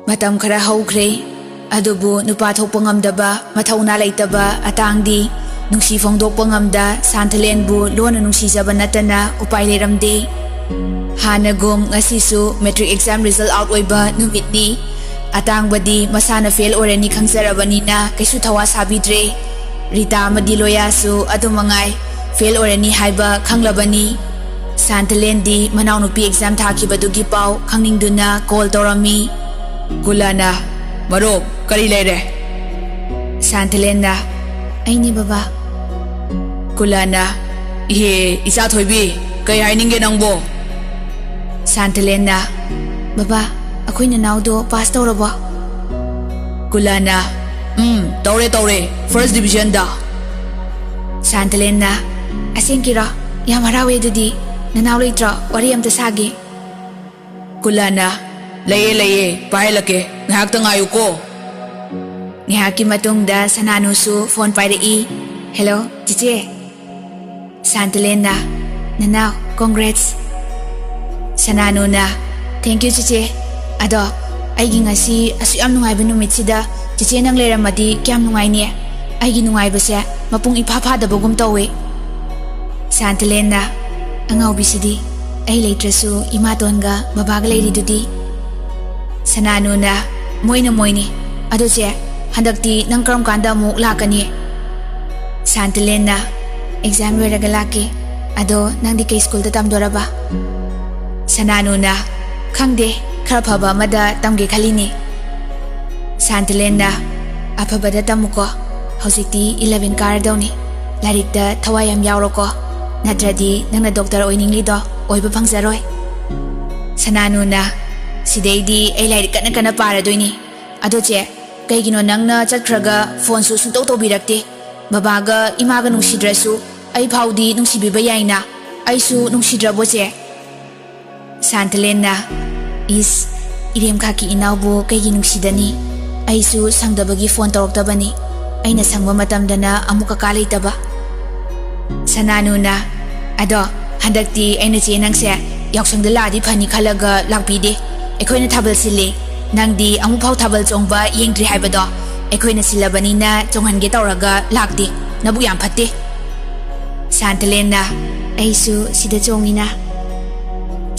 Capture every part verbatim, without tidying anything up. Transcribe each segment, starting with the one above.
ꯃꯇꯝ ꯈꯔ ꯍꯧꯈ꯭ꯔꯦ꯫ ꯑꯗꯨꯕꯨ ꯅꯨꯄꯥ ꯊꯣꯛꯄ ꯉꯝꯗꯕ, ꯃꯊꯧꯅꯥ ꯂꯩꯇꯕ ꯑꯇꯥꯡꯗꯤ ꯅꯨꯡꯁꯤ ꯐꯣꯡꯗꯣꯛꯄ ꯉꯝꯗ ꯁꯥꯟꯊꯂꯦꯟꯕꯨ ꯂꯣꯟꯅ ꯅꯨꯡꯁꯤꯖꯕ ꯅꯠꯇꯅ ꯎꯄꯥꯏ ꯂꯩꯔꯝꯗꯦ꯫ ꯍꯥꯟꯅꯒꯨꯝ ꯉꯁꯤꯁꯨ matric exam result out ꯑꯣꯏꯕ ꯅꯨꯃꯤꯠꯅꯤ꯫ ꯑꯇꯥꯡꯕꯗꯤ ꯃꯁꯥꯅ ꯐꯦꯜ ꯑꯣꯏꯔꯅꯤ ꯈꯪꯖꯔꯕꯅꯤꯅ ꯀꯩꯁꯨ ꯊꯋꯥ ꯁꯥꯕꯤꯗ꯭ꯔꯦ꯫ ꯔꯤꯇꯥ ꯑꯃꯗꯤ ꯂꯣꯌꯥꯁꯨ ꯑꯗꯨ ꯃꯉꯥꯏ, ꯐꯦꯜ ꯑꯣꯏꯔꯅꯤ ꯍꯥꯏꯕ ꯈꯪꯂꯕꯅꯤ꯫ ꯁꯥꯟꯊꯂꯦꯟꯗꯤ ꯃꯅꯥꯎꯅꯨꯄꯤ exam ꯊꯥꯈꯤꯕꯗꯨꯒꯤ ꯄꯥꯎ ꯈꯪꯅꯤꯡꯗꯨꯅ ꯀꯣꯜ ꯇꯧꯔꯝꯃꯤ꯫ ꯀꯨꯂꯥꯅ, "ꯃꯔꯨꯞ, ꯀꯔꯤ ꯂꯩꯔꯦ?" ꯁꯥꯟꯊꯂꯦꯟꯅ, "ꯑꯩꯅꯦ ꯕꯕꯥ꯫" ꯀꯨꯂꯥꯅ, "ꯏꯍꯦ, ꯏꯆꯥ ꯊꯣꯏꯕꯤ, ꯀꯩ ꯍꯥꯏꯅꯤꯡꯒꯦ ꯅꯪꯕꯣ?" ꯁꯥꯟꯊꯂꯦꯟꯅ, "ꯕꯕꯥ, ꯑꯩꯈꯣꯏ ꯅꯅꯥꯎꯗꯣ ꯄꯥꯁ ꯇꯧꯔꯕꯣ?" ꯀꯨꯂꯥꯅ, "ꯎꯝ, ꯇꯧꯔꯦ, ꯇꯧꯔꯦ, first divisionꯗ꯫" ꯁꯥꯟꯊꯂꯦꯟꯅ, "ꯑꯁꯦꯡꯀꯤꯔꯣ? ꯌꯥꯝ ꯍꯔꯥꯎꯋꯦ ꯑꯗꯨꯗꯤ꯫ ꯅꯅꯥꯎ ꯂꯩꯇ꯭ꯔꯣ? ꯋꯥꯔꯤ ꯑꯝꯇ ꯁꯥꯒꯦ꯫" ꯀꯨꯂꯥꯅ, "ꯂꯩꯌꯦ, ꯂꯩꯌꯦ, ꯄꯥꯏꯍꯜꯂꯛꯀꯦ, ꯉꯥꯏꯍꯥꯛꯇ ꯉꯥꯏꯌꯨꯀꯣ꯫" ꯉꯥꯏꯍꯥꯛꯀꯤ ꯃꯇꯨꯡꯗ ꯁꯅꯥꯅꯨꯁꯨ ꯐꯣꯟ ꯄꯥꯏꯔꯛꯏ꯫ "ꯍꯦꯜꯂꯣ, ꯆꯤꯆꯦ꯫" ꯁꯥꯟꯇꯂꯦꯟꯅ, "ꯅꯅꯥꯎ, congrats꯫" ꯁꯅꯥꯅꯨꯅ, "Thank you, ꯆꯤꯆꯦ꯫ ꯑꯗꯣ ꯑꯩꯒꯤ ꯉꯁꯤ ꯑꯁꯨꯛ ꯌꯥꯝ ꯅꯨꯡꯉꯥꯏꯕ ꯅꯨꯃꯤꯠꯁꯤꯗ ꯆꯤꯆꯦ ꯅꯪ ꯂꯩꯔꯝꯃꯗꯤ ꯀꯌꯥꯝ ꯅꯨꯡꯉꯥꯏꯅꯤ? ꯑꯩꯒꯤ ꯅꯨꯡꯉꯥꯏꯕꯁꯦ ꯃꯄꯨꯡ ꯏꯐꯥ ꯐꯥꯗꯕꯒꯨꯝ ꯇꯧꯋꯦ꯫" ꯁꯥꯟꯇꯂꯦꯟꯅ, "ꯑꯉꯥꯎꯕꯤꯁꯤꯗꯤ, ꯑꯩ ꯂꯩꯇ꯭ꯔꯁꯨ ꯏꯃꯥꯇꯣꯟꯒ ꯕꯕꯥꯒ ꯂꯩꯔꯤꯗꯨꯗꯤ꯫" ꯁꯅꯥꯅꯨꯅ, "ꯃꯣꯏꯅ ꯃꯣꯏꯅꯤ꯫ ꯑꯗꯣ ꯆꯦ, ꯍꯟꯗꯛꯇꯤ ꯅꯪ ꯀꯔꯝ ꯀꯥꯟꯗ ꯑꯃꯨꯛ ꯂꯥꯛꯀꯅꯤ?" ꯁꯥꯟꯇꯂꯦꯟꯅ, "Exam ꯂꯣꯏꯔꯒ ꯂꯥꯛꯀꯦ꯫ ꯑꯗꯣ ꯅꯪꯗꯤ ꯀꯩ ꯁ꯭ꯀꯨꯜꯗ ꯇꯝꯗꯣꯔꯕ?" ꯁꯅꯥꯅꯨꯅ, "ꯈꯪꯗꯦ, ꯈꯔ ꯐꯕ ꯑꯃꯗ ꯇꯝꯒꯦ ꯈꯜꯂꯤꯅꯦ꯫" ꯁꯥꯟꯇꯂꯦꯟꯅ, "ꯑꯐꯕꯗ ꯇꯝꯃꯨꯀꯣ꯫ ꯍꯧꯖꯤꯛꯇꯤ eleven ꯀꯥꯔꯗꯧꯅꯤ꯫ ꯂꯥꯏꯔꯤꯛꯇ ꯊꯋꯥꯏ ꯌꯥꯝ ꯌꯥꯎꯔꯣꯀꯣ꯫ ꯅꯠꯇ꯭ꯔꯗꯤ ꯅꯪꯅ doctor ꯑꯣꯏꯅꯤꯡꯂꯤꯗꯣ ꯑꯣꯏꯕ ꯐꯪꯖꯔꯣꯏ꯫" ꯁꯅꯥꯅꯨꯅ, "ꯁꯤꯗꯩꯗꯤ ꯑꯩ ꯂꯥꯏꯔꯤꯛ ꯀꯟꯅ ꯀꯟꯅ ꯄꯥꯔꯗꯣꯏꯅꯤ꯫ ꯑꯗꯣ ꯆꯦ, ꯀꯩꯒꯤꯅꯣ ꯅꯪꯅ ꯆꯠꯈ꯭ꯔꯒ ꯐꯣꯟꯁꯨ ꯁꯨꯡꯇꯧ ꯇꯧꯕꯤꯔꯛꯇꯦ? ꯕꯕꯥꯒ ꯏꯃꯥꯒ ꯅꯨꯡꯁꯤꯗ꯭ꯔꯁꯨ ꯑꯩ ꯐꯥꯎꯗꯤ ꯅꯨꯡꯁꯤꯕꯤꯕ ꯌꯥꯏꯅ꯫ ꯑꯩꯁꯨ ꯅꯨꯡꯁꯤꯗ꯭ꯔꯕꯣ ꯆꯦ?" ꯁꯥꯟꯇꯂꯦꯟꯅ, "ꯏꯁ, ꯏꯔꯦꯝꯈꯥꯛꯀꯤ ꯏꯅꯥꯎꯕꯨ ꯀꯩꯒꯤ ꯅꯨꯡꯁꯤꯗꯅꯤ? ꯑꯩꯁꯨ ꯁꯪꯗꯕꯒꯤ ꯐꯣꯟ ꯇꯧꯔꯛꯇꯕꯅꯤ꯫ ꯑꯩꯅ ꯁꯪꯕ ꯃꯇꯝꯗꯅ ꯑꯃꯨꯛ ꯀꯀꯥ ꯂꯩꯇꯕ꯫" ꯁꯅꯥꯅꯨꯅ, "ꯑꯗꯣ ꯍꯟꯗꯛꯇꯤ ꯑꯩꯅ ꯆꯦ ꯅꯪꯁꯦ ꯌꯥꯎꯁꯪꯗ ꯂꯥꯛꯑꯗꯤ ꯐꯅꯤ ꯈꯜꯂꯒ ꯂꯥꯛꯄꯤꯗꯦ꯫ ꯑꯩꯈꯣꯏꯅ ꯊꯥꯕꯜ ꯁꯤꯜꯂꯤ, ꯅꯪꯗꯤ ꯑꯃꯨꯛꯐꯥꯎ ꯊꯥꯕꯜ ꯆꯣꯡꯕ ꯌꯦꯡꯗ꯭ꯔꯤ ꯍꯥꯏꯕꯗꯣ꯫ ꯑꯩꯈꯣꯏꯅ ꯁꯤꯜꯂꯕꯅꯤꯅ ꯆꯣꯡꯍꯟꯒꯦ ꯇꯧꯔꯒ ꯂꯥꯛꯇꯦ꯫ ꯅꯕꯨꯛ ꯌꯥꯝ ꯐꯠꯇꯦ꯫ ꯁꯥꯟꯇꯂꯦꯟꯅ, "ꯑꯩꯁꯨ ꯁꯤꯗ ꯆꯣꯡꯉꯤꯅ꯫"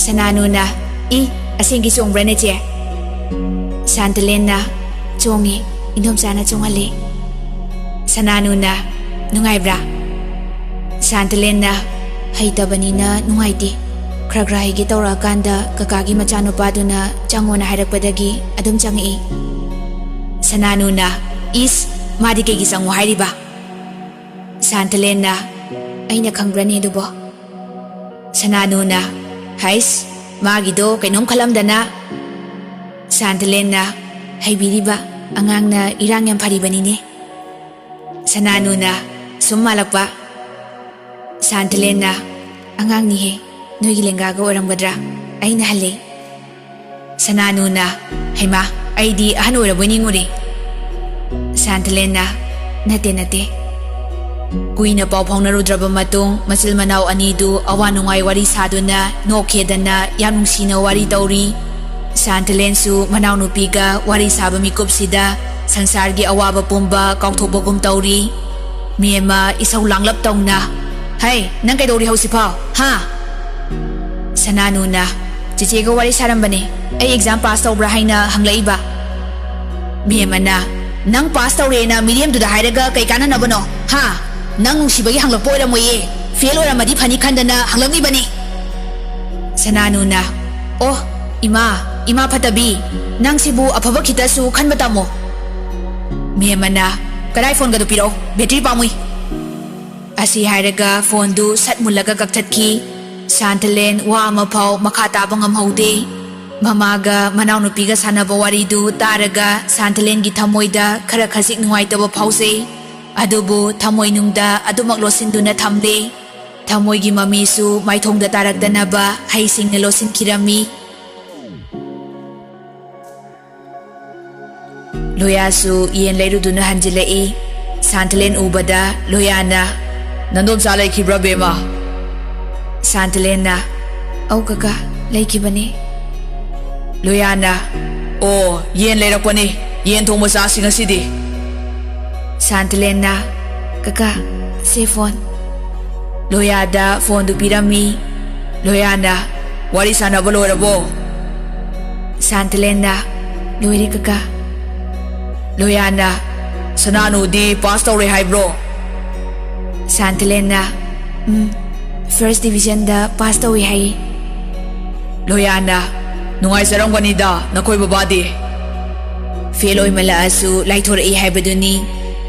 ꯁꯅꯥꯅꯨꯅ, "ꯏ, ꯑꯁꯦꯡꯒꯤ ꯆꯣꯡꯕ꯭ꯔꯅꯦ ꯆꯦ?" ꯁꯥꯟꯇꯂꯦꯟꯅ, "ꯆꯣꯡꯉꯤ, ꯏꯟꯗꯣꯝꯆꯥꯅ ꯆꯣꯡꯍꯜꯂꯤ꯫" ꯁꯅꯥꯅꯨꯅ, "ꯅꯨꯡꯉꯥꯏꯕ꯭ꯔꯥ?" ꯁꯥꯟꯇꯂꯦꯟꯅ, "ꯍꯩꯇꯕꯅꯤꯅ ꯅꯨꯡꯉꯥꯏꯇꯦ꯫ ꯈꯔ ꯈꯔ ꯍꯩꯒꯦ ꯇꯧꯔꯛꯑꯀꯥꯟꯗ ꯀꯀꯥꯒꯤ ꯃꯆꯥꯅꯨꯄꯥꯗꯨꯅ ꯆꯪꯉꯣꯅ ꯍꯥꯏꯔꯛꯄꯗꯒꯤ ꯑꯗꯨꯝ ꯆꯪꯉꯛꯏ꯫" ꯁꯅꯥꯅꯨꯅ, "ꯏꯁ, ꯃꯥꯗꯤ ꯀꯩꯒꯤ ꯆꯪꯉꯣ ꯍꯥꯏꯔꯤꯕ?" ꯁꯥꯟꯇꯂꯦꯟꯅ, "ꯑꯩꯅ ꯈꯪꯕ꯭ꯔꯅꯦ ꯑꯗꯨꯕꯣ?" ꯁꯅꯥꯅꯨꯅ, "ꯍꯩꯁ, ꯃꯥꯒꯤꯗꯣ ꯀꯩꯅꯣꯝ ꯈꯜꯂꯝꯗꯅ꯫" ꯁꯥꯟꯇꯂꯦꯟꯅ, "ꯍꯩꯕꯤꯔꯤꯕ ꯑꯉꯥꯡꯅ ꯏꯔꯥꯡ ꯌꯥꯝ ꯐꯔꯤꯕꯅꯤꯅꯦ꯫" ꯁꯅꯥꯅꯨꯅ, "ꯁꯨꯝ ꯃꯥꯜꯂꯛꯄ꯫" ꯁꯥꯟꯇꯂꯦꯟꯅ, "ꯑꯉꯥꯡꯅꯤꯍꯦ, ꯅꯣꯏꯒꯤ ꯂꯦꯡꯒꯥꯒ ꯑꯣꯏꯔꯝꯒꯗ꯭ꯔꯥ? ꯑꯩꯅ ꯍꯜꯂꯦ꯫" ꯁꯅꯥꯅꯨꯅ, "ꯍꯩꯃꯥ, ꯑꯩꯗꯤ ꯑꯍꯟ ꯑꯣꯏꯔꯕꯣꯏ ꯅꯤꯡꯉꯨꯔꯦ꯫" ꯁꯥꯟꯇꯂꯦꯟꯅ, "ꯅꯠꯇꯦ, ꯅꯠꯇꯦ꯫" ꯀꯨꯏꯅ ꯄꯥꯎ ꯐꯥꯎꯅꯔꯨꯗ꯭ꯔꯕ ꯃꯇꯨꯡ, ꯃꯆꯤꯜ ꯃꯅꯥꯎ ꯑꯅꯤꯗꯨ ꯑꯋꯥ ꯅꯨꯡꯉꯥꯏ ꯋꯥꯔꯤ ꯁꯥꯗꯨꯅ, ꯅꯣꯛꯈꯦꯗꯅ ꯌꯥꯝ ꯅꯨꯡꯁꯤꯅ ꯋꯥꯔꯤ ꯇꯧꯔꯤ꯫ ꯁꯥꯟꯇꯂꯦꯟꯁꯨ ꯃꯅꯥꯎꯅꯨꯄꯤꯒ ꯋꯥꯔꯤ ꯁꯥꯕ ꯃꯤꯀꯨꯞꯁꯤꯗ ꯁꯪꯁꯥꯔꯒꯤ ꯑꯋꯥꯕ ꯄꯨꯝꯕ ꯀꯥꯎꯊꯣꯛꯄꯒꯨꯝ ꯇꯧꯔꯤ꯫ ꯃꯦꯝꯃ ꯏꯁꯧ ꯂꯥꯡꯂꯞ ꯇꯧꯅ, "ꯍꯩ, ꯅꯪ ꯀꯩꯗꯧꯔꯤ ꯍꯧꯖꯤꯛꯐꯥꯎ, ꯍꯥ?" ꯁꯅꯥꯅꯨꯅ, "ꯆꯦꯆꯦꯒ ꯋꯥꯔꯤ ꯁꯥꯔꯝꯕꯅꯦ, ꯑꯩ ꯑꯦꯛꯖꯥꯝ ꯄꯥꯁ ꯇꯧꯕ꯭ꯔꯥ ꯍꯥꯏꯅ ꯍꯪꯂꯛꯏꯕ꯫" ꯃꯦꯝꯃꯅ, "ꯅꯪ ꯄꯥꯁ ꯇꯧꯔꯦꯅ ꯃꯤꯔꯦꯝꯗꯨꯗ ꯍꯥꯏꯔꯒ ꯀꯩ ꯀꯥꯟꯅꯅꯕꯅꯣ, ꯍꯥ? ꯅꯪ ꯅꯨꯡꯁꯤꯕꯒꯤ ꯍꯪꯂꯛꯄ ꯑꯣꯏꯔꯝꯃꯣꯏꯌꯦ, ꯐꯦꯜ ꯑꯣꯏꯔꯝꯃꯗꯤ ꯐꯅꯤ ꯈꯟꯗꯅ ꯍꯪꯂꯛꯂꯤꯕꯅꯤ꯫" ꯁꯅꯥꯅꯨꯅ, "ꯑꯣ, ꯏꯃꯥ, ꯏꯃꯥ ꯐꯠꯇꯕꯤ, ꯅꯪ ꯁꯤꯕꯨ ꯑꯐꯕ ꯈꯤꯇꯁꯨ ꯈꯟꯕ ꯇꯝꯃꯣ꯫" ꯃꯦꯝꯃꯅ, "ꯀꯗꯥꯏ ꯐꯣꯟꯒꯗꯨ ꯄꯤꯔꯛꯑꯣ, ꯕꯦꯇ꯭ꯔꯤ ꯄꯥꯝꯃꯨꯏ꯫" ꯑꯁꯤ ꯍꯥꯏꯔꯒ ꯐꯣꯟꯗꯨ ꯁꯠ ꯃꯨꯜꯂꯒ ꯀꯛꯊꯠꯈꯤ꯫ ꯁꯥꯟꯇꯂꯦꯟ ꯋꯥ ꯑꯃꯐꯥꯎ ꯃꯈꯥ ꯇꯥꯕ ꯉꯝꯍꯧꯗꯦ꯫ ꯃꯃꯥꯒ ꯃꯅꯥꯎꯅꯨꯄꯤꯒ ꯁꯥꯟꯅꯕ ꯋꯥꯔꯤꯗꯨ ꯇꯥꯔꯒ ꯁꯥꯟꯇꯂꯦꯟꯒꯤ ꯊꯃꯣꯏꯗ ꯈꯔ ꯈꯖꯤꯛ ꯅꯨꯡꯉꯥꯏꯇꯕ ꯐꯥꯎꯖꯩ꯫ ꯑꯗꯨꯕꯨ ꯊꯃꯣꯏꯅꯨꯡꯗ ꯑꯗꯨꯃꯛ ꯂꯣꯠꯁꯤꯟꯗꯨꯅ ꯊꯝꯂꯦ꯫ ꯊꯃꯣꯏꯒꯤ ꯃꯃꯤꯁꯨ ꯃꯥꯏꯊꯣꯡꯗ ꯇꯥꯔꯛꯇꯅꯕ ꯍꯩꯁꯤꯡꯅ ꯂꯣꯠꯁꯤꯟꯈꯤꯔꯝꯃꯤ꯫ ꯂꯣꯌꯥꯁꯨ ꯌꯦꯟ ꯂꯩꯔꯨꯗꯨꯅ ꯍꯟꯖꯤꯜꯂꯛꯏ꯫ ꯁꯥꯟꯇꯂꯦꯟ ꯎꯕꯗ ꯂꯣꯌꯥꯅ, "ꯅꯟꯗꯣꯝꯆꯥ ꯂꯩꯈꯤꯕ꯭ꯔꯥ, ꯕꯦꯝꯃ?" ꯁꯥꯟꯇꯂꯦꯟꯅ, "ꯑꯧ ꯀꯀꯥ, ꯂꯩꯈꯤꯕꯅꯤ꯫" ꯂꯣꯌꯥꯅ, "ꯑꯣ, ꯌꯦꯟ ꯂꯩꯔꯛꯄꯅꯤ, ꯌꯦꯟ ꯊꯣꯡꯕ ꯆꯥꯁꯤ ꯉꯁꯤꯗꯤ꯫" ꯁꯥꯟꯇꯂꯦꯟꯅ, "ꯀꯀꯥ, ꯁꯦ ꯐꯣꯟ꯫" ꯂꯣꯌꯥꯗ ꯐꯣꯟꯗꯨ ꯄꯤꯔꯝꯃꯤ꯫ ꯂꯣꯌꯥꯅ, "ꯋꯥꯔꯤ ꯁꯥꯟꯅꯕ ꯂꯣꯏꯔꯕꯣ?" ꯁꯥꯟꯇꯂꯦꯟꯅ, "ꯂꯣꯏꯔꯦ ꯀꯀꯥ꯫" ꯂꯣꯌꯥꯅ, "ꯁꯅꯥꯅꯨꯗꯤ ꯄꯥꯁ ꯇꯧꯔꯦ ꯍꯥꯏꯕ꯭ꯔꯣ?" ꯁꯥꯟꯇꯂꯦꯟꯅ, "ꯎꯝ, ꯐꯥꯔꯁ ꯗꯤꯕꯤꯖꯟꯗ ꯄꯥꯁ ꯇꯧꯏ ꯍꯥꯏ꯫" ꯂꯣꯌꯥꯅ, "ꯅꯨꯡꯉꯥꯏꯖꯔꯝꯒꯅꯤꯗ ꯅꯈꯣꯏ ꯕꯕꯥꯗꯤ꯫ ꯐꯦꯜ ꯑꯣꯏꯃꯜꯂꯛꯑꯁꯨ ꯂꯥꯏꯊꯣꯔꯛꯏ ꯍꯥꯏꯕꯗꯨꯅꯤ꯫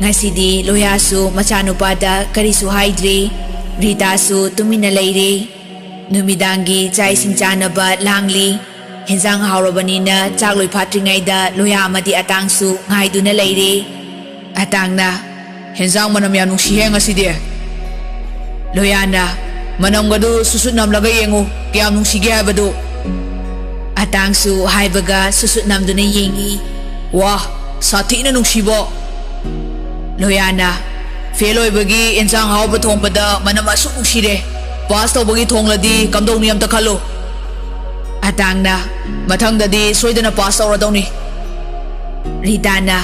ꯉꯁꯤꯗꯤ ꯂꯣꯌꯥꯁꯨ ꯃꯆꯥꯅꯨꯄꯥꯗ ꯀꯔꯤꯁꯨ ꯍꯥꯏꯗ꯭ꯔꯤ꯫ ꯔꯤꯇꯥꯁꯨ ꯇꯨꯃꯤꯟꯅ ꯂꯩꯔꯤ꯫ ꯅꯨꯃꯤꯗꯥꯡꯒꯤ ꯆꯥꯛ ꯏꯁꯤꯡ ꯆꯥꯅꯕ ꯂꯥꯡꯂꯤ꯫ ꯍꯦꯟꯖꯥꯡ ꯍꯥꯎꯔꯕꯅꯤꯅ ꯆꯥꯛ ꯂꯣꯏꯐꯥꯠꯇ꯭ꯔꯤꯉꯩꯗ ꯂꯣꯌꯥ ꯑꯃꯗꯤ ꯑꯇꯥꯡꯁꯨ ꯉꯥꯏꯗꯨꯅ ꯂꯩꯔꯤ꯫ ꯑꯇꯥꯡꯅ, "ꯍꯦꯟꯖꯥꯡ ꯃꯅꯝ ꯌꯥꯝ ꯅꯨꯡꯁꯤꯍꯦ ꯉꯁꯤꯗꯤ꯫" ꯂꯣꯌꯥꯅ, "ꯃꯅꯝꯒꯗꯨ ꯁꯨꯠꯁꯨꯠ ꯅꯝꯂꯒ ꯌꯦꯡꯉꯨ, ꯀꯌꯥꯝ ꯅꯨꯡꯁꯤꯒꯦ ꯍꯥꯏꯕꯗꯨ꯫" ꯑꯇꯥꯡꯁꯨ ꯍꯥꯏꯕꯒ ꯁꯨꯠꯁꯨꯠ ꯅꯝꯗꯨꯅ ꯌꯦꯡꯉꯤ꯫ "ꯋꯥ, ꯁꯥꯊꯤꯅ ꯅꯨꯡꯁꯤꯕꯣ!" ꯂꯣꯌꯥꯅ, "ꯐꯦꯜ ꯑꯣꯏꯕꯒꯤ ꯑꯦꯟꯁꯥꯡ ꯑꯍꯥꯎꯕ ꯊꯣꯡꯕꯗ ꯃꯅꯝ ꯑꯁꯨꯛ ꯅꯨꯡꯁꯤꯔꯦ꯫ ꯄꯥꯁ ꯇꯧꯕꯒꯤ ꯊꯣꯡꯂꯗꯤ ꯀꯝꯗꯧꯅꯤ ꯑꯝꯇ ꯈꯜꯂꯨ꯫" ꯑꯇꯥꯡꯅ, "ꯃꯊꯪꯗꯗꯤ ꯁꯣꯏꯗꯅ ꯄꯥꯁ ꯇꯧꯔꯗꯧꯅꯤ꯫" ꯔꯤꯇꯥꯅ,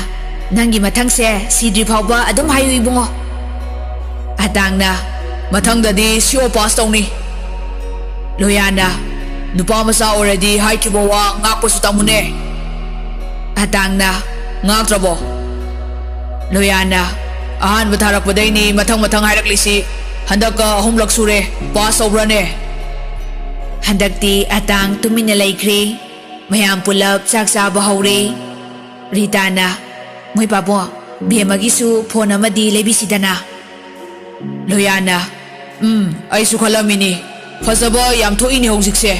"ꯅꯪꯒꯤ ꯃꯊꯪꯁꯦ ꯁꯤꯗ꯭ꯔꯤ ꯐꯥꯎꯕ ꯑꯗꯨꯝ ꯍꯥꯏꯌꯨ ꯏꯕꯨꯡꯉꯣ꯫" ꯑꯇꯥꯡꯅ, "ꯃꯊꯪꯗꯗꯤ ꯁꯤꯌꯣ ꯄꯥꯁ ꯇꯧꯅꯤ꯫" ꯂꯣꯌꯥꯅ, "ꯅꯨꯄꯥ ꯃꯆꯥ ꯑꯣꯏꯔꯗꯤ ꯍꯥꯏꯈꯤꯕ ꯋꯥ ꯉꯥꯛꯄꯁꯨ ꯇꯝꯃꯨꯅꯦ꯫" ꯑꯇꯥꯡꯅ, "ꯉꯥꯛꯇ꯭ꯔꯕꯣ?" ꯂꯣꯌꯥꯅ, "ꯑꯍꯥꯟꯕ ꯊꯥꯔꯛꯄꯗꯩꯅꯤ ꯃꯊꯪ ꯃꯊꯪ ꯍꯥꯏꯔꯛꯂꯤꯁꯤ꯫ ꯍꯟꯗꯛꯀ ꯑꯍꯨꯝꯂꯛ ꯁꯨꯔꯦ꯫ ꯄꯥꯁ ꯇꯧꯕ꯭ꯔꯅꯦ?" ꯍꯟꯗꯛꯇꯤ ꯑꯇꯥꯡ ꯇꯨꯃꯤꯟꯅ ꯂꯩꯈ꯭ꯔꯦ꯫ ꯃꯌꯥꯝ ꯄꯨꯂꯞ ꯆꯥꯛ ꯆꯥꯕ ꯍꯧꯔꯦ꯫ ꯔꯤꯇꯥꯅ, "ꯃꯣꯏ ꯄꯥꯕꯣ, ꯕꯦꯝꯃꯒꯤꯁꯨ ꯐꯣꯟ ꯑꯃꯗꯤ ꯂꯩꯕꯤꯁꯤꯗꯅ꯫" ꯂꯣꯌꯥꯅ, "ꯎꯝ, ꯑꯩꯁꯨ ꯈꯜꯂꯝꯃꯤꯅꯤ꯫ ꯐꯖꯕ ꯌꯥꯝ ꯊꯣꯛꯏꯅꯦ ꯍꯧꯖꯤꯛꯁꯦ꯫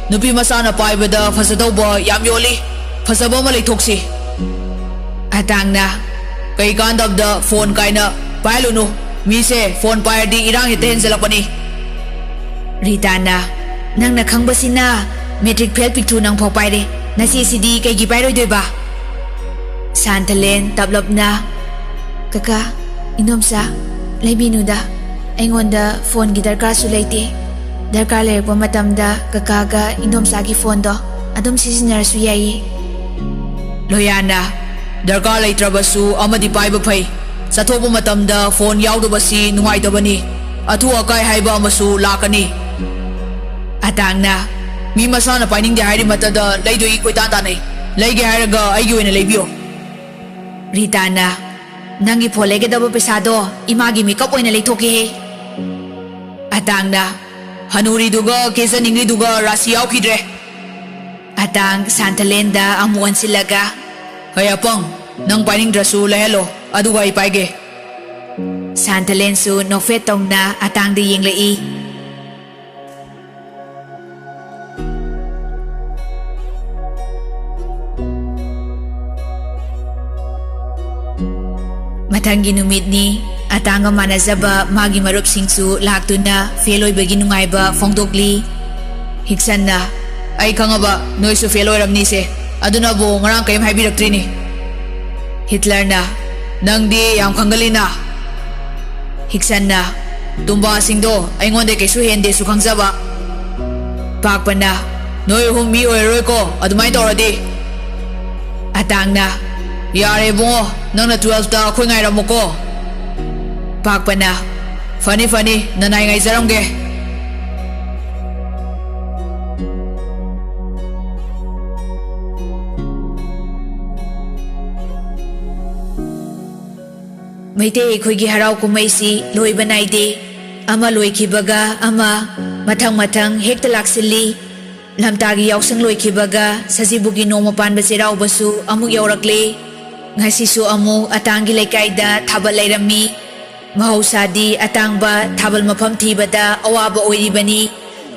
ꯅꯨꯄꯤ ꯃꯆꯥꯅ ꯄꯥꯏꯕꯗ ꯐꯖꯗꯧꯕ ꯌꯥꯝ ꯌꯣꯜꯂꯤ꯫ ꯐꯖꯕ ꯑꯃ ꯂꯩꯊꯣꯛꯁꯤ꯫" ꯑꯇꯥꯡꯅ, "ꯀꯩ ꯀꯥꯟꯗꯕꯗ ꯐꯣꯟ ꯀꯥꯏꯅ ꯄꯥꯏꯍꯜꯂꯨꯅꯨ꯫ ꯃꯤꯁꯦ ꯐꯣꯟ ꯄꯥꯏꯔꯗꯤ ꯏꯔꯥꯡ ꯍꯦꯛꯇ ꯍꯦꯟꯖꯜꯂꯛꯄꯅꯤ꯫" ꯔꯤꯇꯥꯅ, "ꯅꯪꯅ ꯈꯪꯕꯁꯤꯅ ꯃꯦꯇ꯭ꯔꯤꯛ ꯐꯦꯜ ꯄꯤꯛꯇ꯭ꯔꯨ ꯅꯪꯐꯥꯎ ꯄꯥꯏꯔꯦ꯫ ꯅꯆꯦꯁꯤꯗꯤ ꯀꯩꯒꯤ ꯄꯥꯏꯔꯣꯏꯗꯣꯏꯕ?" ꯁꯥꯟꯇꯂꯦꯟ ꯇꯞꯂꯞꯅ, "ꯀꯀꯥ, ꯏꯅꯣꯝꯆꯥ, ꯂꯩꯕꯤꯅꯨꯗ꯫ ꯑꯩꯉꯣꯟꯗ ꯐꯣꯟꯒꯤ ꯗꯔꯀꯥꯔꯁꯨ ꯂꯩꯇꯦ꯫ ꯗꯔꯀꯥꯔ ꯂꯩꯔꯛꯄ ꯃꯇꯝꯗ ꯀꯀꯥꯒ ꯏꯟꯗꯣꯝꯆꯥꯒꯤ ꯐꯣꯟꯗꯣ ꯑꯗꯨꯝ ꯁꯤꯖꯤꯟꯅꯔꯁꯨ ꯌꯥꯏꯌꯦ꯫ ꯂꯣꯌꯥꯅ, "ꯗꯔꯀꯥꯔ ꯂꯩꯇ꯭ꯔꯕꯁꯨ ꯑꯃꯗꯤ ꯄꯥꯏꯕ ꯐꯩ꯫ ꯆꯠꯊꯣꯛꯄ ꯃꯇꯝꯗ ꯐꯣꯟ ꯌꯥꯎꯗꯕꯁꯤ ꯅꯨꯡꯉꯥꯏꯇꯕꯅꯤ꯫ ꯑꯊꯨ ꯑꯀꯥꯏ ꯍꯥꯏꯕ ꯑꯃꯁꯨ ꯂꯥꯛꯀꯅꯤ꯫" ꯑꯇꯥꯡꯅ, "ꯃꯤ ꯃꯁꯥꯅ ꯄꯥꯏꯅꯤꯡꯗꯦ ꯍꯥꯏꯔꯤ ꯃꯇꯗ ꯂꯩꯗꯣꯏꯒꯤ ꯀꯣꯏꯇꯥꯟ ꯇꯥꯟꯅꯩ꯫ ꯂꯩꯒꯦ ꯍꯥꯏꯔꯒ ꯑꯩꯒꯤ ꯑꯣꯏꯅ ꯂꯩꯕꯤꯌꯣ꯫" ꯔꯤꯇꯥꯅ, "ꯅꯪꯒꯤ ꯐꯣꯟ ꯂꯩꯒꯗꯕ ꯄꯩꯁꯥꯗꯣ ꯏꯃꯥꯒꯤ ꯃꯤꯀꯞ ꯑꯣꯏꯅ ꯂꯩꯊꯣꯛꯀꯦꯍꯦ꯫" ꯑꯇꯥꯡꯅ, "ꯍꯅꯨꯔꯤꯗꯨꯒ ꯀꯦꯖꯅꯤꯡꯂꯤꯗꯨꯒ ꯔꯥꯁꯤ ꯌꯥꯎꯈꯤꯗ꯭ꯔꯦ꯫" ꯑꯇꯥꯡ ꯁꯥꯟꯊꯂꯦꯟꯗ ꯑꯃꯨꯛ ꯑꯣꯟꯁꯤꯜꯂꯒ, "ꯍꯩ ꯑꯄꯪ, ꯅꯪ ꯄꯥꯏꯅꯤꯡꯗ꯭ꯔꯁꯨ ꯂꯩꯍꯜꯂꯣ, ꯑꯗꯨꯒ ꯑꯩ ꯄꯥꯏꯒꯦ꯫" ꯁꯥꯟꯊꯂꯦꯟꯁꯨ ꯅꯣꯛꯐꯦꯠ ꯇꯧꯅ ꯑꯇꯥꯡꯗ ꯌꯦꯡꯂꯛꯏ꯫ ꯃꯊꯪꯒꯤ ꯅꯨꯃꯤꯠꯅꯤ꯫ ꯑꯇꯥꯡꯒ ꯃꯥꯟꯅꯖꯕ ꯃꯥꯒꯤ ꯃꯔꯨꯞꯁꯤꯡꯁꯨ ꯂꯥꯛꯇꯨꯅ ꯐꯦꯜ ꯑꯣꯏꯕꯒꯤ ꯅꯨꯡꯉꯥꯏꯕ ꯐꯣꯡꯗꯣꯛꯂꯤ꯫ ꯍꯤꯛꯁꯟꯅ, "ꯑꯩ ꯈꯪꯉꯕ, ꯅꯣꯏꯁꯨ ꯐꯦꯜ ꯑꯣꯏꯔꯝꯅꯤꯁꯦ꯫ ꯑꯗꯨꯅꯕꯨ ꯉꯔꯥꯡ ꯀꯔꯤꯝ ꯍꯥꯏꯕꯤꯔꯛꯇ꯭ꯔꯤꯅꯤ꯫" ꯍꯤꯠꯂꯔꯅ, "ꯅꯪꯗꯤ ꯌꯥꯝ ꯈꯪꯒꯜꯂꯤꯅ꯫" ꯍꯤꯛꯁꯟꯅ, "ꯇꯨꯝꯕꯥꯁꯤꯡꯗꯣ ꯑꯩꯉꯣꯟꯗ ꯀꯩꯁꯨ ꯍꯦꯟꯗꯦꯁꯨ ꯈꯪꯖꯕ꯫" ꯄꯥꯛꯄꯅ, "ꯅꯣꯏ ꯑꯍꯨꯝ ꯃꯤ ꯑꯣꯏꯔꯔꯣꯏꯀꯣ ꯑꯗꯨꯃꯥꯏꯅ ꯇꯧꯔꯗꯤ꯫" ꯑꯇꯥꯡꯅ, "ꯌꯥꯔꯦ ꯏꯕꯨꯡꯉꯣ, ꯅꯪꯅ ꯇꯨꯋꯦꯜꯐꯇ ꯑꯩꯈꯣꯏ ꯉꯥꯏꯔꯝꯃꯨꯀꯣ꯫" ꯄꯥꯛꯄꯅ, "ꯐꯅꯤ ꯐꯅꯤ, ꯅꯅꯥꯏ ꯉꯥꯏꯖꯔꯝꯒꯦ꯫" ꯃꯩꯇꯩ ꯑꯩꯈꯣꯏꯒꯤ ꯍꯔꯥꯎ ꯀꯨꯝꯍꯩꯁꯤ ꯂꯣꯏꯕ ꯅꯥꯏꯗꯦ꯫ ꯑꯃ ꯂꯣꯏꯈꯤꯕꯒ ꯑꯃ ꯃꯊꯪ ꯃꯊꯪ ꯍꯦꯛꯇ ꯂꯥꯛꯁꯤꯜꯂꯤ꯫ ꯂꯝꯇꯥꯒꯤ ꯌꯥꯎꯁꯪ ꯂꯣꯏꯈꯤꯕꯒ ꯁꯖꯤꯕꯨꯒꯤ ꯅꯣꯡꯃ ꯄꯥꯟꯕ ꯆꯩꯔꯥꯎꯕꯁꯨ ꯑꯃꯨꯛ ꯌꯧꯔꯛꯂꯦ꯫ ꯉꯁꯤꯁꯨ ꯑꯃꯨꯛ ꯑꯇꯥꯡꯒꯤ ꯂꯩꯀꯥꯏꯗ ꯊꯥꯕꯜ ꯂꯩꯔꯝꯃꯤ꯫ ꯃꯍꯧꯁꯥꯗꯤ ꯑꯇꯥꯡꯕ ꯊꯥꯕꯜ ꯃꯐꯝ ꯊꯤꯕꯗ ꯑꯋꯥꯕ ꯑꯣꯏꯔꯤꯕꯅꯤ꯫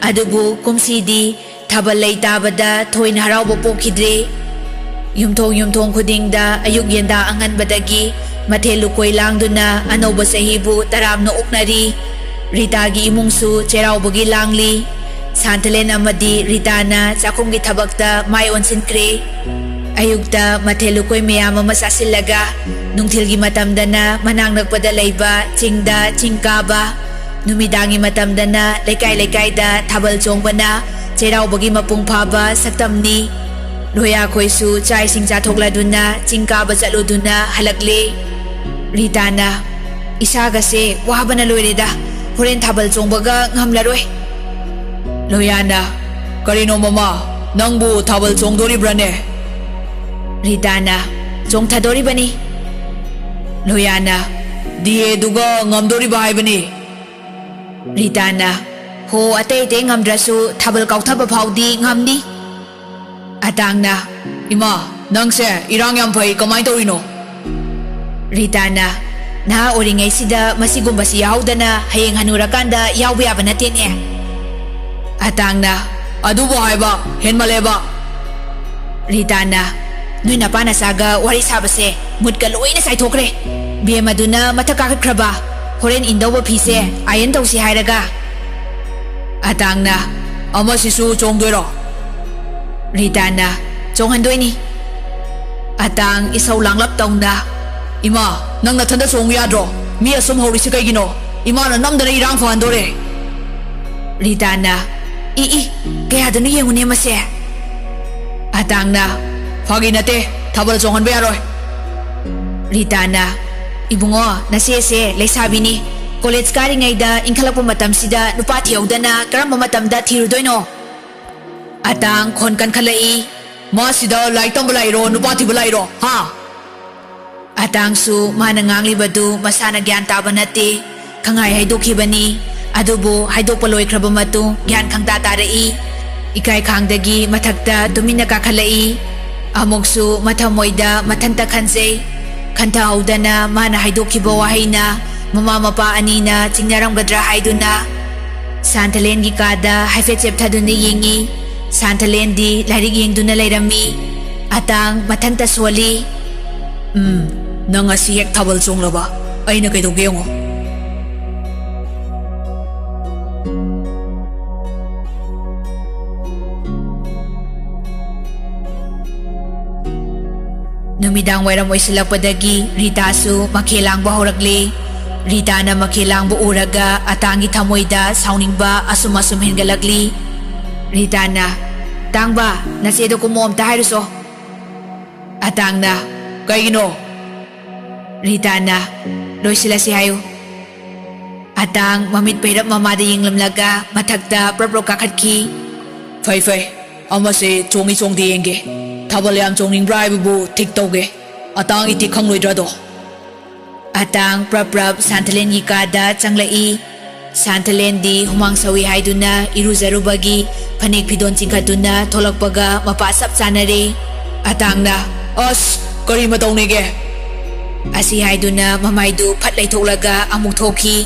ꯑꯗꯨꯕꯨ ꯀꯨꯝꯁꯤꯗꯤ ꯊꯥꯕꯜ ꯂꯩ ꯇꯥꯕꯗ ꯊꯣꯏꯅ ꯍꯔꯥꯎꯕ ꯄꯣꯛꯈꯤꯗ꯭ꯔꯦ꯫ ꯌꯨꯝꯊꯣꯡ ꯌꯨꯝꯊꯣꯡ ꯈꯨꯗꯤꯡꯗ ꯑꯌꯨꯛ ꯌꯦꯟꯗꯥ ꯑꯉꯟꯕꯗꯒꯤ ꯃꯊꯦꯜ ꯂꯨꯀꯣꯏ ꯂꯥꯡꯗꯨꯅ ꯑꯅꯧꯕ ꯆꯍꯤꯕꯨ ꯇꯔꯥꯝꯅ ꯑꯣꯛꯅꯔꯤ꯫ ꯔꯤꯇꯥꯒꯤ ꯏꯃꯨꯡꯁꯨ ꯆꯩꯔꯥꯎꯕꯒꯤ ꯂꯥꯡꯂꯤ꯫ ꯁꯥꯟꯇꯂꯦꯟ ꯑꯃꯗꯤ ꯔꯤꯇꯥꯅ ꯆꯥꯛꯈꯨꯝꯒꯤ ꯊꯕꯛꯇ ꯃꯥꯏ ꯑꯣꯟꯁꯤꯟꯈ꯭ꯔꯦ꯫ ꯑꯌꯨꯛꯇ ꯃꯊꯦꯜ ꯂꯨꯀꯣꯏ ꯃꯌꯥꯝ ꯑꯃ ꯆꯥꯁꯤꯜꯂꯒ ꯅꯨꯡꯊꯤꯜꯒꯤ ꯃꯇꯝꯗꯅ ꯃꯅꯥꯛ ꯅꯛꯄꯗ ꯂꯩꯕ ꯆꯤꯡꯗ ꯆꯤꯡ ꯀꯥꯕ, ꯅꯨꯃꯤꯗꯥꯡꯒꯤ ꯃꯇꯝꯗꯅ ꯂꯩꯀꯥꯏ ꯂꯩꯀꯥꯏꯗ ꯊꯥꯕꯜ ꯆꯣꯡꯕꯅ ꯆꯩꯔꯥꯎꯕꯒꯤ ꯃꯄꯨꯡ ꯐꯥꯕ ꯁꯛꯇꯝꯅꯤ꯫ ꯂꯣꯌꯥꯈꯣꯏꯁꯨ ꯆꯥꯛ ꯏꯁꯤꯡ ꯆꯥꯊꯣꯛꯂꯗꯨꯅ ꯆꯤꯡ ꯀꯥꯕ ꯆꯠꯂꯨꯗꯨꯅ ꯍꯜꯂꯛꯂꯦ꯫ ꯔꯤꯇꯥꯅ, "ꯏꯁꯥꯒꯁꯦ ꯋꯥꯕꯅ ꯂꯣꯏꯔꯦꯗ, ꯍꯣꯔꯦꯟ ꯊꯥꯕꯜ ꯆꯣꯡꯕꯒ ꯉꯝꯂꯔꯣꯏ꯫" ꯂꯣꯌꯥꯅ, "ꯀꯔꯤꯅꯣ ꯃꯃꯥ, ꯅꯪꯕꯨ ꯊꯥꯕꯜ ꯆꯣꯡꯗꯣꯔꯤꯕ꯭ꯔꯥꯅꯦ?" ꯔꯤꯇꯥꯅ, "ꯆꯣꯡꯊꯗꯣꯔꯤꯕꯅꯤ꯫" ꯂꯣꯌꯥꯅ, "ꯗꯤ ꯑꯦꯗꯨꯒ ꯉꯝꯗꯣꯔꯤꯕ ꯍꯥꯏꯕꯅꯤ꯫" ꯔꯤꯇꯥꯅ, "ꯍꯣ, ꯑꯇꯩ ꯑꯇꯩ ꯉꯝꯗ꯭ꯔꯁꯨ ꯊꯥꯕꯜ ꯀꯥꯎꯊꯕ ꯐꯥꯎꯗꯤ ꯉꯝꯅꯤ꯫" ꯑꯇꯥꯡꯅ, "ꯏꯃꯥ, ꯅꯪꯁꯦ ꯏꯔꯥꯡ ꯌꯥꯝ ꯐꯩ, ꯀꯃꯥꯏꯅ ꯇꯧꯔꯤꯅꯣ?" ꯔꯤꯇꯥꯅ, "ꯅꯍꯥ ꯑꯣꯏꯔꯤꯉꯩꯁꯤꯗ ꯃꯁꯤꯒꯨꯝꯕꯁꯤ ꯌꯥꯎꯍꯧꯗꯅ ꯍꯌꯦꯡ ꯍꯅꯨꯔꯀꯥꯟꯗ ꯌꯥꯎꯕ ꯌꯥꯕ ꯅꯠꯇꯦꯅꯦ꯫" ꯑꯇꯥꯡꯅ, "ꯑꯗꯨꯕꯨ ꯍꯥꯏꯕ ꯍꯦꯟꯃꯜꯂꯦꯕ꯫" ꯔꯤꯇꯥꯅ, "ꯅꯣꯏ ꯅꯄꯥ ꯅꯆꯥꯒ ꯋꯥꯔꯤ ꯁꯥꯕꯁꯦ ꯃꯨꯠꯀ ꯂꯣꯏꯅ ꯆꯥꯏꯊꯣꯛꯈ꯭ꯔꯦ꯫ ꯕꯦꯝꯃꯗꯨꯅ ꯃꯊꯛ ꯀꯥꯈꯠꯈ꯭ꯔꯕ, ꯍꯣꯔꯦꯟ ꯏꯟꯗꯧꯕ ꯐꯤꯁꯦ ꯑꯥꯏꯔꯟ ꯇꯧꯁꯤ ꯍꯥꯏꯔꯒ꯫" ꯑꯇꯥꯡꯅ, "ꯑꯃꯁꯤꯁꯨ ꯆꯣꯡꯗꯣꯏꯔꯣ?" ꯔꯤꯇꯥꯅ, "ꯆꯣꯡꯍꯟꯗꯣꯏꯅꯤ꯫" ꯑꯇꯥꯡ ꯏꯁꯧ ꯂꯥꯡꯂꯞ ꯇꯧꯅ, "ꯏꯃꯥ, ꯅꯪ ꯅꯊꯟꯗ ꯆꯣꯡꯉꯨ ꯌꯥꯗ꯭ꯔꯣ? ꯃꯤ ꯑꯁꯨꯝ ꯍꯧꯔꯤꯁꯤ ꯀꯩꯒꯤꯅꯣ? ꯏꯃꯥꯅ ꯅꯝꯗꯅ ꯏꯔꯥꯡ ꯐꯍꯟꯗꯣꯔꯦ꯫" ꯔꯤꯇꯥꯅ, "ꯏ ꯏ, ꯀꯌꯥꯗꯅꯣ ꯌꯦꯡꯉꯨꯅꯦ ꯃꯁꯦ꯫" ꯑꯇꯥꯡꯅ, "ꯐꯥꯒꯤ ꯅꯠꯇꯦ, ꯊꯥꯕꯜ ꯆꯣꯡꯍꯟꯕ ꯌꯥꯔꯣꯏ꯫" ꯔꯤꯇꯥꯅ, "ꯏꯕꯨꯡꯉꯣ, ꯅꯆꯦꯁꯦ ꯂꯩꯁꯥꯕꯤꯅꯤ꯫ ꯀꯣꯂꯦꯖ ꯀꯥꯔꯤꯉꯩꯗ ꯏꯟꯈꯠꯂꯛꯄ ꯃꯇꯝꯁꯤꯗ ꯅꯨꯄꯥ ꯊꯤꯍꯧꯗꯅ ꯀꯔꯝꯕ ꯃꯇꯝꯗ ꯊꯤꯔꯨꯗꯣꯏꯅꯣ?" ꯑꯇꯥꯡ ꯈꯣꯟ ꯀꯟꯈꯠꯂꯛꯏ꯫ "ꯃꯥ ꯁꯤꯗ ꯂꯥꯏꯔꯤꯛ ꯇꯝꯕ ꯂꯥꯛꯏꯔꯣ, ꯅꯨꯄꯥ ꯊꯤꯕ ꯂꯥꯛꯏꯔꯣ, ꯍꯥ?" ꯑꯇꯥꯡꯁꯨ ꯃꯥꯅ ꯉꯥꯡꯂꯤꯕꯗꯨ ꯃꯁꯥꯅ ꯒ꯭ꯌꯥꯟ ꯇꯥꯕ ꯅꯠꯇꯦ꯫ ꯈꯪꯍꯥꯏ ꯍꯥꯏꯗꯣꯛꯈꯤꯕꯅꯤ꯫ ꯑꯗꯨꯕꯨ ꯍꯥꯏꯗꯣꯛꯄ ꯂꯣꯏꯈ꯭ꯔꯕ ꯃꯇꯨꯡ ꯒ꯭ꯌꯥꯟ ꯈꯪꯇꯥ ꯇꯥꯔꯛꯏ꯫ ꯏꯀꯥꯏ ꯈꯥꯡꯗꯒꯤ ꯃꯊꯛꯇ ꯇꯨꯃꯤꯟꯅ ꯀꯥꯈꯠꯂꯛꯏ꯫ ꯑꯃꯨꯛꯁꯨ ꯃꯊꯃꯣꯏꯗ ꯃꯊꯟꯇ ꯈꯟꯖꯩ꯫ ꯈꯟꯊꯍꯧꯗꯅ ꯃꯥꯅ ꯍꯥꯏꯗꯣꯛꯈꯤꯕ ꯋꯥꯍꯩꯅ ꯃꯃꯥ ꯃꯄꯥ ꯑꯅꯤꯅ ꯆꯤꯡꯅꯔꯝꯒꯗ꯭ꯔꯥ ꯍꯥꯏꯗꯨꯅ ꯁꯥꯟꯊꯂꯦꯟꯒꯤ ꯀꯥꯗ ꯍꯥꯏꯐꯦꯠ ꯆꯦꯞꯊꯗꯨꯅ ꯌꯦꯡꯉꯤ꯫ ꯁꯥꯟꯊꯂꯦꯟꯗꯤ ꯂꯥꯏꯔꯤꯛ ꯌꯦꯡꯗꯨꯅ ꯂꯩꯔꯝꯃꯤ꯫ ꯑꯇꯥꯡ ꯃꯊꯟꯇ ꯁꯣꯜꯂꯤ꯫ "ꯎꯝ, ꯅꯪ ꯉꯁꯤ ꯍꯦꯛ ꯊꯥꯕꯜ ꯆꯣꯡꯂꯕ, ꯑꯩꯅ ꯀꯩꯗꯧꯒꯦ ꯌꯦꯡꯉꯣ꯫" ꯅꯨꯃꯤꯗꯥꯡ ꯋꯥꯏꯔꯝ ꯑꯣꯏꯁꯤꯜꯂꯛꯄꯗꯒꯤ ꯔꯤꯇꯥꯁꯨ ꯃꯈꯦꯜ ꯂꯥꯡꯕ ꯍꯧꯔꯛꯂꯦ꯫ ꯔꯤꯇꯥꯅ ꯃꯈꯦꯜ ꯂꯥꯡꯕ ꯎꯔꯒ ꯑꯇꯥꯡꯒꯤ ꯊꯃꯣꯏꯗ ꯁꯥꯎꯅꯤꯡꯕ ꯑꯁꯨꯝ ꯑꯁꯨꯝ ꯍꯦꯟꯒꯠꯂꯛꯂꯤ꯫ ꯔꯤꯇꯥꯅ, "ꯇꯥꯡꯕ, ꯅꯆꯦꯗꯣ ꯀꯨꯝꯃꯣ ꯑꯝꯇ ꯍꯥꯏꯔꯨꯁꯣ꯫" ꯑꯇꯥꯡꯅ, "ꯀꯩꯒꯤꯅꯣ?" ꯔꯤꯇꯥꯅ, "ꯂꯣꯏꯁꯤꯜꯂꯁꯤ ꯍꯥꯏꯌꯨ꯫" ꯑꯇꯥꯡ ꯃꯃꯤꯠ ꯄꯩꯔꯞ ꯃꯃꯥꯗ ꯌꯦꯡꯂꯝꯂꯒ ꯃꯊꯛꯇ ꯄ꯭ꯔꯞ ꯄ꯭ꯔꯞ ꯀꯥꯈꯠꯈꯤ꯫ "ꯐꯩ ꯐꯩ, ꯑꯃꯁꯦ ꯆꯣꯡꯉꯤ ꯆꯣꯡꯗꯦ ꯌꯦꯡꯒꯦ꯫ ꯊꯥꯕꯜ ꯌꯥꯝ ꯆꯣꯡꯅꯤꯡꯕ꯭ꯔꯥ ꯍꯥꯏꯕꯕꯨ ꯊꯤꯛ ꯇꯧꯒꯦ꯫ ꯑꯇꯥꯡ ꯏꯇꯤꯛ ꯈꯪꯂꯣꯏꯗ꯭ꯔꯥꯗꯣ?" ꯑꯇꯥꯡ ꯄ꯭ꯔꯞ ꯄ꯭ꯔꯞ ꯁꯥꯟꯊꯂꯦꯟꯒꯤ ꯀꯥꯗ ꯆꯪꯂꯛꯏ꯫ ꯁꯥꯟꯊꯂꯦꯟꯗꯤ ꯍꯨꯃꯥꯡ ꯁꯧꯏ ꯍꯥꯏꯗꯨꯅ ꯏꯔꯨꯖꯔꯨꯕꯒꯤ ꯐꯅꯦꯛ ꯐꯤꯗꯣꯟ ꯆꯤꯡꯈꯠꯇꯨꯅ ꯊꯣꯛꯂꯛꯄꯒ ꯃꯄꯥ ꯆꯞ ꯆꯥꯅꯔꯦ꯫ ꯑꯇꯥꯡꯅ, "ꯑꯁ, ꯀꯔꯤ ꯃꯇꯧꯅꯦꯒꯦ?" ꯑꯁꯤ ꯍꯥꯏꯗꯨꯅ ꯃꯃꯥꯏꯗꯨ ꯐꯠ ꯂꯩꯊꯣꯛꯂꯒ ꯑꯃꯨꯛ ꯊꯣꯛꯈꯤ꯫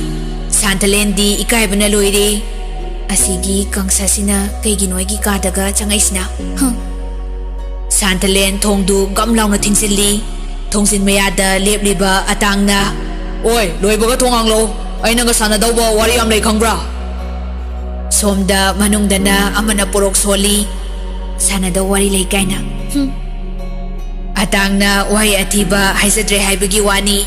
ꯁꯥꯟꯊꯂꯦꯟꯗꯤ ꯏꯀꯥꯏꯕꯅ ꯂꯣꯏꯔꯦ꯫ "ꯑꯁꯤꯒꯤ ꯀꯪꯁꯁꯤꯅ ꯀꯩꯒꯤꯅꯣ ꯑꯩꯒꯤ ꯀꯥꯗꯒ ꯆꯪꯉꯛꯏꯁꯤꯅ? ꯍꯨꯝ!" ꯁꯥꯟꯊꯂꯦꯟ ꯊꯣꯡꯗꯨ ꯒꯝ ꯂꯥꯎꯅ ꯊꯤꯡꯖꯤꯜꯂꯤ꯫ ꯊꯣꯡꯖꯤꯟ ꯃꯌꯥꯗ ꯂꯦꯞꯂꯤꯕ ꯑꯇꯥꯡꯅ, "ꯑꯣꯏ, ꯂꯣꯏꯕꯒ ꯊꯣꯡ ꯍꯥꯡꯂꯛꯎ꯫ ꯑꯩ ꯅꯪꯒ ꯁꯥꯟꯅꯗꯧꯕ ꯋꯥꯔꯤ ꯌꯥꯝ ꯂꯩ, ꯈꯪꯕ꯭ꯔꯥ?" ꯁꯣꯝꯗ ꯃꯅꯨꯡꯗꯅ ꯑꯃꯅ ꯄꯣꯔꯣꯛ ꯁꯣꯜꯂꯤ꯫ "ꯁꯥꯟꯅꯗꯧ ꯋꯥꯔꯤ ꯂꯩ ꯀꯥꯏꯅ? ꯍꯨꯝ!" ꯑꯇꯥꯡꯅ ꯋꯥꯍꯩ ꯑꯊꯤꯕ ꯍꯥꯏꯖꯗ꯭ꯔꯦ ꯍꯥꯏꯕꯒꯤ ꯋꯥꯅꯤ꯫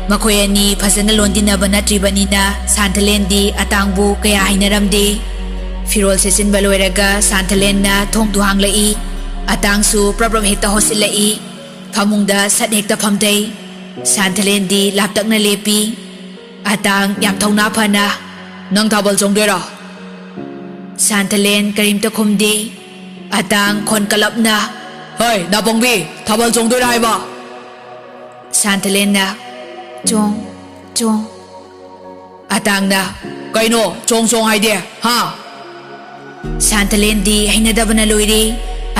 ꯃꯈꯣꯏ ꯑꯅꯤ ꯐꯖꯅ ꯂꯣꯟꯗꯤꯟꯅꯕ ꯅꯠꯇ꯭ꯔꯤꯕꯅꯤꯅ ꯁꯥꯟꯊꯂꯦꯟꯗꯤ ꯑꯇꯥꯡꯕꯨ ꯀꯌꯥ ꯍꯩꯅꯔꯝꯗꯦ꯫ ꯐꯤꯔꯣꯜ ꯁꯦꯠꯆꯤꯟꯕ ꯂꯣꯏꯔꯒ ꯁꯥꯟꯊꯂꯦꯟꯅ ꯊꯣꯡꯗꯨ ꯍꯥꯡꯂꯛꯏ꯫ ꯑꯇꯥꯡꯁꯨ ꯄ꯭ꯔꯞ ꯄ꯭ꯔꯞ ꯍꯦꯛꯇ ꯍꯣꯠꯆꯤꯜꯂꯛꯏ꯫ ꯐꯃꯨꯡꯗ ꯁꯠ ꯍꯦꯛꯇ ꯐꯝꯊꯩ꯫ ꯁꯥꯟꯊꯂꯦꯟꯗꯤ ꯂꯥꯞꯇꯛꯅ ꯂꯦꯞꯄꯤ꯫ ꯑꯇꯥꯡ ꯌꯥꯝ ꯊꯧꯅꯥ ꯐꯅ, "ꯅꯪ ꯊꯥꯕꯜ ꯆꯣꯡꯗꯣꯏꯔꯣ?" ꯁꯥꯟꯊꯂꯦꯟ ꯀꯔꯤꯝꯇ ꯈꯨꯝꯗꯦ꯫ ꯑꯇꯥꯡ ꯈꯣꯟ ꯀꯂꯞꯅ, "ꯍꯣꯏ, ꯅꯥꯄꯣꯡꯕꯤ, ꯊꯥꯕꯜ ꯆꯣꯡꯗꯣꯏꯔꯥ ꯍꯥꯏꯕ?" ꯁꯥꯟꯊꯂꯦꯟꯅ, "ꯆꯣꯡ, ꯆꯣꯡ꯫" ꯑꯇꯥꯡꯅ, "ꯀꯩꯅꯣ ꯆꯣꯡ ꯆꯣꯡ ꯍꯥꯏꯗꯤ, ꯍꯥ?" ꯁꯥꯟꯊꯂꯦꯟꯗꯤ ꯍꯩꯅꯗꯕꯅ ꯂꯣꯏꯔꯦ꯫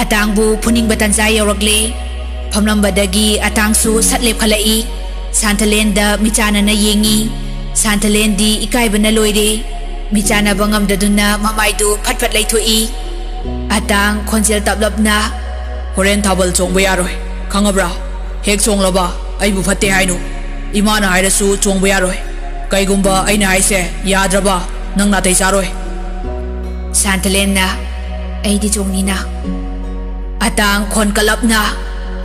ꯑꯇꯥꯡꯕꯨ ꯐꯨꯅꯤꯡꯕ ꯇꯟꯖꯥ ꯌꯧꯔꯛꯂꯦ꯫ ꯐꯝꯂꯝꯕꯗꯒꯤ ꯑꯇꯥꯡꯁꯨ ꯁꯠ ꯂꯦꯞꯈꯠꯂꯛꯏ꯫ ꯁꯥꯟꯊꯂꯦꯟꯗ ꯃꯤꯆꯥꯟꯅꯅ ꯌꯦꯡꯉꯤ꯫ ꯁꯥꯟꯊꯂꯦꯟꯗꯤ ꯏꯀꯥꯏꯕꯅ ꯂꯣꯏꯔꯦ꯫ ꯃꯤꯆꯥꯟꯅꯕ ꯉꯝꯗꯗꯨꯅ ꯃꯃꯥꯏꯗꯨ ꯐꯠ ꯐꯠ ꯂꯩꯊꯣꯛꯏ꯫ ꯑꯇꯥꯡ ꯈꯣꯟꯖꯦꯜ ꯇꯞꯂꯞꯅ, "ꯍꯣꯔꯦꯟ ꯊꯥꯕꯜ ꯆꯣꯡꯕ ꯌꯥꯔꯣꯏ, ꯈꯪꯉꯕ꯭ꯔꯥ? ꯍꯦꯛ ꯆꯣꯡꯂꯕ ꯑꯩꯕꯨ ꯐꯠꯇꯦ ꯍꯥꯏꯅꯨ꯫ ꯏꯃꯥꯅ ꯍꯥꯏꯔꯁꯨ ꯆꯣꯡꯕ ꯌꯥꯔꯣꯏ꯫ ꯀꯩꯒꯨꯝꯕ ꯑꯩꯅ ꯍꯥꯏꯁꯦ ꯌꯥꯗ꯭ꯔꯕ ꯅꯪ ꯅꯥꯇꯩ ꯆꯥꯔꯣꯏ꯫" ꯁꯥꯟꯊꯂꯦꯟꯅ, "ꯑꯩꯗꯤ ꯆꯣꯡꯅꯤꯅ꯫" ꯑꯇꯥꯡ ꯈꯣꯟ ꯀꯂꯞꯅ,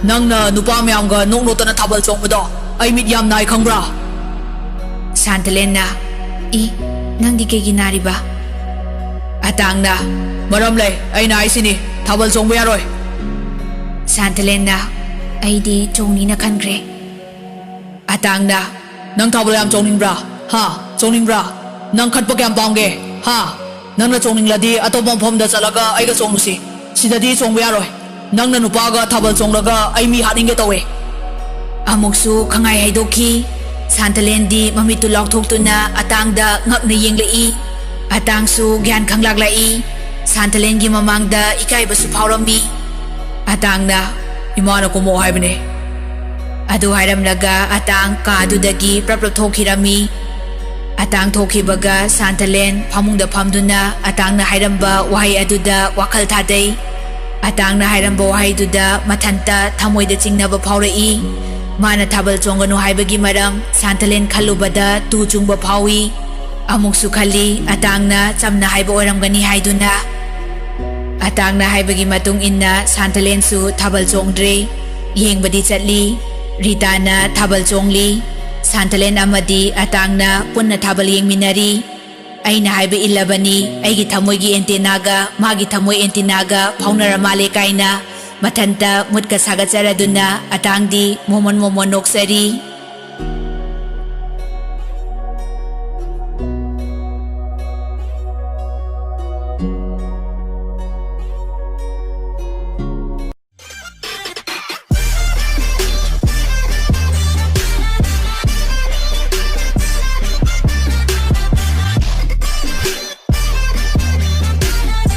"ꯅꯪꯅ ꯅꯨꯄꯥ ꯃꯌꯥꯝꯒ ꯅꯣꯛ ꯅꯣꯛꯇꯅ ꯊꯥꯕꯜ ꯆꯣꯡꯕꯗꯣ ꯑꯩ ꯃꯤꯠ ꯌꯥꯝ ꯅꯥꯏ, ꯈꯪꯕ꯭ꯔꯥ?" ꯁꯥꯟꯇꯂꯦꯟꯅ, "ꯏ, ꯅꯪꯗꯤ ꯀꯩꯒꯤ ꯅꯥꯔꯤꯕ?" ꯑꯇꯥꯡꯅ, "ꯃꯔꯝ ꯂꯩ, ꯑꯩꯅ ꯍꯥꯏꯁꯤꯅꯤ, ꯊꯥꯕꯜ ꯆꯣꯡꯕ ꯌꯥꯔꯣꯏ꯫" ꯁꯥꯟꯇꯂꯦꯟꯅ, "ꯑꯩꯗꯤ ꯆꯣꯡꯅꯤꯅ ꯈꯟꯈ꯭ꯔꯦ꯫" ꯑꯇꯥꯡꯅ, "ꯅꯪ ꯊꯥꯕꯜ ꯌꯥꯝ ꯆꯣꯡꯅꯤꯡꯕ꯭ꯔꯥ? ꯍꯥ? ꯆꯣꯡꯅꯤꯡꯕ꯭ꯔꯥ? ꯅꯪ ꯈꯠꯄ ꯀꯌꯥꯝ ꯄꯥꯝꯒꯦ? ꯍꯥ? ꯅꯪꯅ ꯆꯣꯡꯅꯤꯡꯂꯗꯤ ꯑꯇꯣꯞꯄ ꯃꯐꯝꯗ ꯆꯠꯂꯒ ꯑꯩꯒ ꯆꯣꯡꯂꯨꯁꯤ꯫ ꯁꯤꯗꯗꯤ ꯆꯣꯡꯕ ꯌꯥꯔꯣꯏ꯫ ꯅꯪꯅ ꯅꯨꯄꯥꯒ ꯊꯥꯕꯜ ꯆꯣꯡꯂꯒ ꯑꯩ ꯃꯤ ꯍꯥꯠꯅꯤꯡꯒꯦ ꯇꯧꯋꯦ꯫" ꯑꯃꯨꯛꯁꯨ ꯈꯪꯍꯥꯏ ꯍꯥꯏꯗꯣꯛꯈꯤ꯫ ꯁꯥꯟꯇꯂꯦꯟꯗꯤ ꯃꯃꯤꯠꯇꯨ ꯂꯥꯎꯊꯣꯛꯇꯨꯅ ꯑꯇꯥꯡꯗ ꯉꯛꯅ ꯌꯦꯡꯂꯛꯏ꯫ ꯑꯇꯥꯡꯁꯨ ꯒ꯭ꯌꯥꯟ ꯈꯪꯂꯛꯂꯛꯏ꯫ ꯁꯥꯟꯇꯂꯦꯟꯒꯤ ꯃꯃꯥꯡꯗ ꯏꯀꯥꯏꯕꯁꯨ ꯐꯥꯎꯔꯝꯃꯤ꯫ ꯑꯇꯥꯡꯅ, "ꯏꯃꯥꯅ ꯀꯨꯝꯃꯣ ꯍꯥꯏꯕꯅꯦ꯫" ꯑꯗꯨ ꯍꯥꯏꯔꯝꯂꯒ ꯑꯇꯥꯡ ꯀꯥꯗꯨꯗꯒꯤ ꯄ꯭ꯔꯞ ꯄ꯭ꯔꯞ ꯊꯣꯛꯈꯤꯔꯝꯃꯤ꯫ ꯑꯇꯥꯡ ꯊꯣꯛꯈꯤꯕꯒ ꯁꯥꯟꯇꯂꯦꯟ ꯐꯃꯨꯡꯗ ꯐꯝꯗꯨꯅ ꯑꯇꯥꯡꯅ ꯍꯥꯏꯔꯝꯕ ꯋꯥꯍꯩ ꯑꯗꯨꯗ ꯋꯥꯈꯜ ꯊꯥꯗꯩ꯫ ꯑꯇꯥꯡꯅ ꯍꯥꯏꯔꯝꯕ ꯋꯥꯍꯩꯗꯨꯗ ꯃꯊꯟꯇ ꯊꯃꯣꯏꯗ ꯆꯤꯡꯅꯕ ꯐꯥꯎꯔꯛꯏ꯫ ꯃꯥꯅ ꯊꯥꯕꯜ ꯆꯣꯡꯒꯅꯨ ꯍꯥꯏꯕꯒꯤ ꯃꯔꯝ ꯁꯥꯟꯇꯂꯦꯟ ꯈꯜꯂꯨꯕꯗ ꯇꯨ ꯆꯨꯡꯕ ꯐꯥꯎꯏ꯫ ꯑꯃꯨꯛꯁꯨ ꯈꯜꯂꯤ, ꯑꯇꯥꯡꯅ ꯆꯝꯅ ꯍꯥꯏꯕ ꯑꯣꯏꯔꯝꯒꯅꯤ ꯍꯥꯏꯗꯨꯅ꯫ ꯑꯇꯥꯡꯅ ꯍꯥꯏꯕꯒꯤ ꯃꯇꯨꯡ ꯏꯟꯅ ꯁꯥꯟꯇꯂꯦꯟꯁꯨ ꯊꯥꯕꯜ ꯆꯣꯡꯗ꯭ꯔꯦ꯫ ꯌꯦꯡꯕꯗꯤ ꯆꯠꯂꯤ꯫ ꯔꯤꯇꯥꯅ ꯊꯥꯕꯜ ꯆꯣꯡꯂꯤ꯫ ꯁꯥꯟꯇꯂꯦꯟ ꯑꯃꯗꯤ ꯑꯇꯥꯡꯅ ꯄꯨꯟꯅ ꯊꯥꯕꯜ ꯌꯦꯡꯃꯤꯟꯅꯔꯤ꯫ "ꯑꯩꯅ ꯍꯥꯏꯕ ꯏꯜꯂꯕꯅꯤ, ꯑꯩꯒꯤ ꯊꯃꯣꯏꯒꯤ ꯑꯦꯟꯇꯦꯅꯥꯒ ꯃꯥꯒꯤ ꯊꯃꯣꯏ ꯑꯦꯟꯇꯦꯅꯥꯒ ꯐꯥꯎꯅꯔ ꯃꯥꯜꯂꯦ" ꯀꯥꯏꯅ ꯃꯊꯟꯇ ꯃꯨꯠꯀ ꯁꯥꯒꯠꯆꯔꯗꯨꯅ ꯑꯇꯥꯡꯗꯤ ꯃꯣꯃꯣꯟ ꯃꯣꯃꯣꯟ ꯅꯣꯛꯆꯔꯤ꯫